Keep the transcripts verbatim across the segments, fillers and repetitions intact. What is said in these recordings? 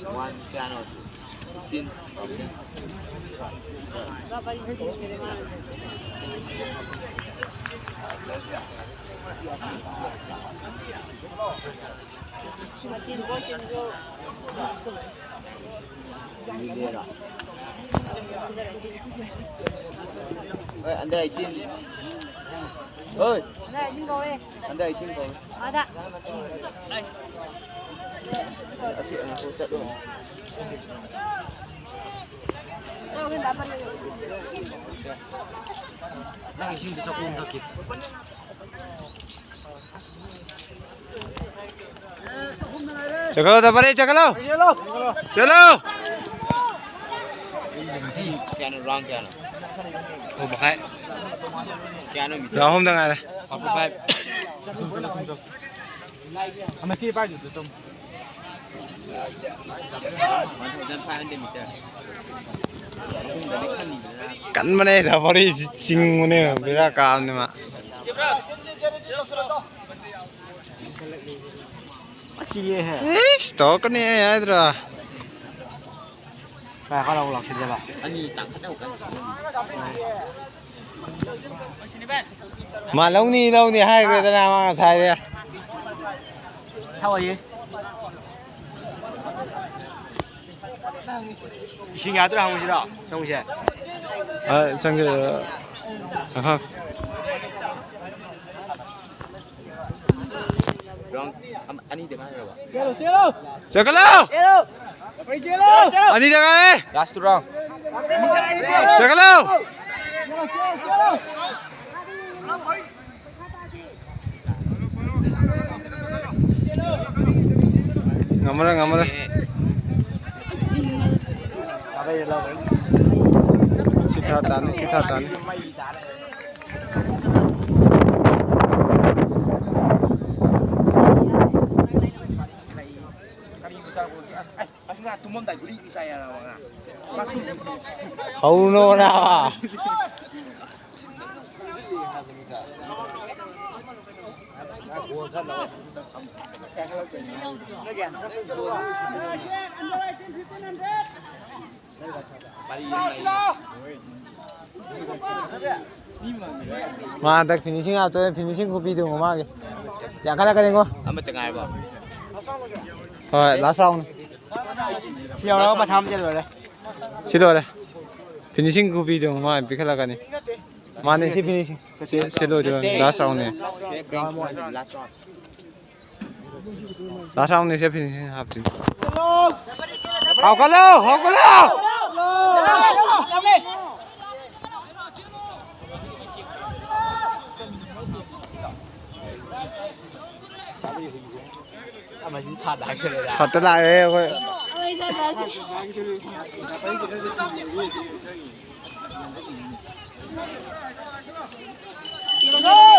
One ꯀꯌꯥꯅꯣ? Fifteen thousand. ꯍꯣꯏ, under eighteen꯫ ꯍꯣꯏ꯫ Under eighteen ꯀꯧꯔꯦ꯫ Under eighteen ꯀꯧꯔꯦ꯫ ꯑꯥꯗ꯫ ꯑꯁꯤ ꯑꯃꯨꯛ ꯆꯠꯂꯣ꯫ ꯅꯪ ꯏꯁꯤꯡꯗꯨ ꯆꯥꯛꯈꯨꯝ ꯊꯛꯀꯦ꯫ ꯆꯠꯈꯠꯂꯣ, ꯇꯄꯔꯦ, ꯆꯠꯈꯠꯂꯣ꯫ ꯆꯠꯂꯣ꯫ ꯀꯌꯥꯅꯣ, round ꯀꯌꯥꯅꯣ? ꯑꯍꯨꯝ ꯃꯈꯥꯏ꯫ ꯀꯌꯥꯅꯣ meter? Round ꯑꯍꯨꯝꯗ ꯉꯥꯏꯔꯦ꯫ Forty five꯫ ꯃꯁꯤ ꯄꯥꯏꯗꯨꯗ ꯁꯨꯝ꯫ One thousand five hundred meter꯫ ꯀꯟꯕꯅꯦ, ꯇꯄꯔꯦ ꯆꯤꯡꯕꯅꯦ, ꯕꯦꯔꯥ ꯀꯥꯕꯅꯦ ꯃꯥ꯫ ꯏꯁ, ꯇꯧꯔꯛꯀꯅꯤ ꯑꯩ ꯍꯥꯏꯗ꯭ꯔꯣ? ꯈꯔ ꯈꯔ ꯑꯃꯨꯛ ꯂꯥꯛꯁꯤꯜꯂꯦꯕ꯫ ꯑꯅꯤ ꯇꯥꯡꯈꯠꯅꯕ ꯀꯟꯅ꯫ ꯃꯥ ꯂꯧꯅꯤ, ꯂꯧꯅꯤ ꯍꯥꯏꯈ꯭ꯔꯦꯗꯅ ꯃꯥ ꯉꯁꯥꯏꯗꯤ꯫ ꯊꯛꯑꯣꯏꯌꯦ꯫ ꯏꯁꯤꯡ ꯌꯥꯗ꯭ꯔꯥ ꯍꯪꯉꯨꯁꯤꯔꯣ? ꯆꯪꯉꯨꯁꯦ꯫ ꯑ, ꯆꯪꯒꯦ꯫ ꯑꯍ꯫ Round ꯑꯃ, ꯑꯅꯤꯗ ꯉꯥꯏꯔꯕ? ꯆꯠꯈꯠꯂꯣ! ꯆꯠꯈꯠꯂꯣ! ꯑꯅꯤꯗ ꯉꯥꯏꯔꯦ! Last round꯫ ꯆꯠꯈꯠꯂꯣ! ꯉꯝꯃꯔꯣꯏ, ꯉꯝꯃꯔꯣꯏ꯫ ꯁꯤ ꯊꯥ ꯇꯥꯅꯤ, ꯁꯤ ꯊꯥ ꯇꯥꯅꯤ꯫ ꯍꯧꯅꯣ ꯅꯥꯕ꯫ ꯃꯥ ꯍꯟꯗꯛ finishing ꯍꯥꯞꯇꯣꯏꯅꯦ, finishing ꯈꯨꯄꯤꯗꯨ ꯃꯃꯥꯡꯒꯤ꯫ ꯌꯥꯡꯈꯠꯂꯛꯀꯅꯤꯀꯣ꯫ ꯑꯃꯇ ꯉꯥꯏꯔꯕꯣ? ꯍꯣꯏ, last round ꯅꯤ꯫ ꯁꯤ ꯌꯧꯔꯒ ꯃꯊꯥ ꯑꯃ ꯂꯣꯏꯔꯦ꯫ ꯁꯤ ꯂꯣꯏꯔꯦ꯫ Finishing ꯈꯨꯄꯤꯗꯨ ꯃꯃꯥꯡ ꯄꯤꯈꯠꯂꯛꯀꯅꯤ꯫ ꯃꯥꯅꯦ, ꯁꯤ finishing꯫ ꯁꯤ, ꯁꯤ ꯂꯣꯏꯗꯣꯏꯔꯣ? Last round ꯅꯤ꯫ Last round ꯅꯤ, ꯁꯤ finishing ꯍꯥꯞꯇꯣꯏꯅꯤ꯫ ꯍꯧꯒꯠꯂꯣ, ꯍꯧꯒꯠꯂꯣ! ꯊꯠꯇ ꯂꯥꯛꯑꯦ ꯑꯩꯈꯣꯏ꯫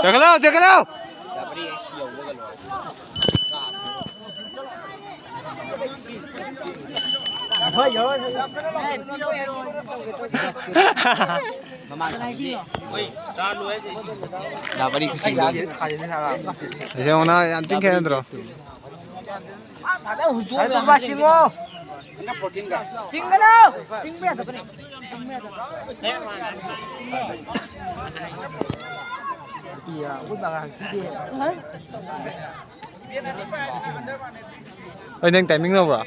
ꯆꯦꯟꯈꯠꯂꯣ, ꯆꯦꯟꯈꯠꯂꯣ! ꯌꯥꯝ ꯊꯤꯅ ꯈꯦꯠꯅꯗ꯭ꯔꯣ? ꯆꯤꯡꯒꯅꯨ! ꯆꯤꯡꯕ ꯌꯥꯗꯕꯅꯦ꯫ ꯑꯩ ꯅꯪ timing ꯂꯧꯕ꯭ꯔꯣ?